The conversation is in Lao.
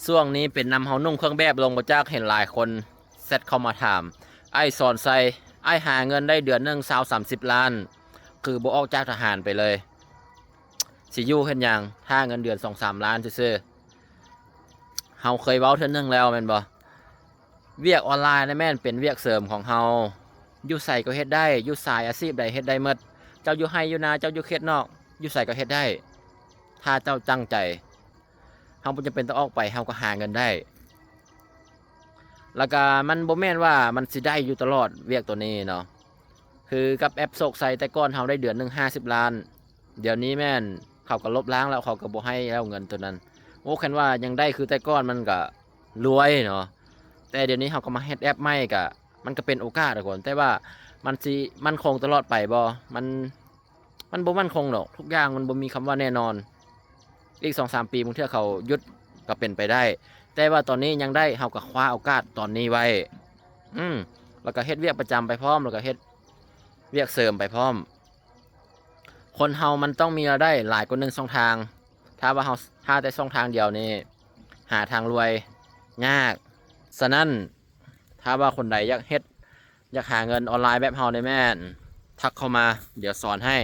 ຊ່ວງນີ້ເປັນນຳເຮົານຸ່ງເຄື່ອງແບບລົງບໍ່ຈັກ ເຫັນຫຼາຍຄົນແຊັດເຂົ້າມາຖາມ ອ້າຍສອນໄຊ ອ້າຍຫາເງິນໄດ້ເດືອນໜຶ່ງຊາວສາມສິບລ້ານ ຄືບໍ່ອອກຈາກທະຫານໄປເລີຍ ຊິຢູ່ເຮັດຫຍັງ ຖ້າເງິນເດືອນສອງສາມລ້ານຊື່ໆ. ເຮົາເຄີຍເວົ້າເທື່ອໜຶ່ງແລ້ວແມ່ນບໍ່? ວຽກອອນລາຍນະແມ່ນເປັນວຽກເສີມຂອງເຮົາ ຢູ່ໃສກໍເຮັດໄດ້ ຢູ່ສາຍອາຊີບໃດເຮັດໄດ້ໝົດ ເຈົ້າຢູ່ໄຮ່ຢູ່ນາ ເຈົ້າຢູ່ເຂດນອກ ຢູ່ໃສກໍເຮັດໄດ້ ຖ້າເຈົ້າຕັ້ງໃຈ ເຮົາບໍ່ຈຳເປັນຕ້ອງອອກໄປ ເຮົາກໍຫາເງິນໄດ້ ແລ້ວກໍມັນບໍ່ແມ່ນວ່າມັນຊິໄດ້ຢູ່ຕະຫຼອດວຽກໂຕນີ້ເນາະ ຄືກັບແອັບໂຊກໄຊ ແຕ່ກ່ອນເຮົາໄດ້ເດືອນໜຶ່ງຫ້າສິບລ້ານ ດຽວນີ້ແມ່ນເຂົາກໍລົບລ້າງແລ້ວ ເຂົາກໍບໍ່ໃຫ້ແລ້ວເງິນໂຕນັ້ນ ໂອ້ ຄັນວ່າຍັງໄດ້ຄືແຕ່ກ່ອນມັນກໍລວຍເນາະ ແຕ່ດຽວນີ້ເຮົາກໍມາເຮັດແອັບໃໝ່ ກໍ ມັນກໍເປັນໂອກາດທຸກຄົນ ແຕ່ວ່າມັນຊິໝັ້ນຄົງຕະຫຼອດໄປບໍ່? ມັນ ມັນບໍ່ໝັ້ນຄົງດອກ ທຸກຢ່າງມັນບໍ່ມີຄຳວ່າແນ່ນອນ ອີກສອງສາມປີບາງເທື່ອເຂົາຢຸດກໍເປັນໄປໄດ້ ແຕ່ວ່າຕອນນີ້ຍັງໄດ້ ເຮົາກໍຄວ້າໂອກາດຕອນນີ້ໄວ້ ອືມ ແລ້ວກໍເຮັດວຽກປະຈຳໄປພ້ອມ ແລ້ວກໍເຮັດວຽກເສີມໄປພ້ອມ ຄົນເຮົາມັນຕ້ອງມີລາຍໄດ້ຫຼາຍກວ່າໜຶ່ງຊ່ອງທາງ ຖ້າວ່າເຮົາຫາແຕ່ຊ່ອງທາງດຽວນີ້ ຫາທາງລວຍຍາກ ສະນັ້ນ ຖ້າວ່າຄົນໃດຢາກເຮັດ ຢາກຫາເງິນອອນລາຍແບບເຮົານີ້ແມ່ນ ທັກເຂົ້າມາ ດຽວສອນໃຫ້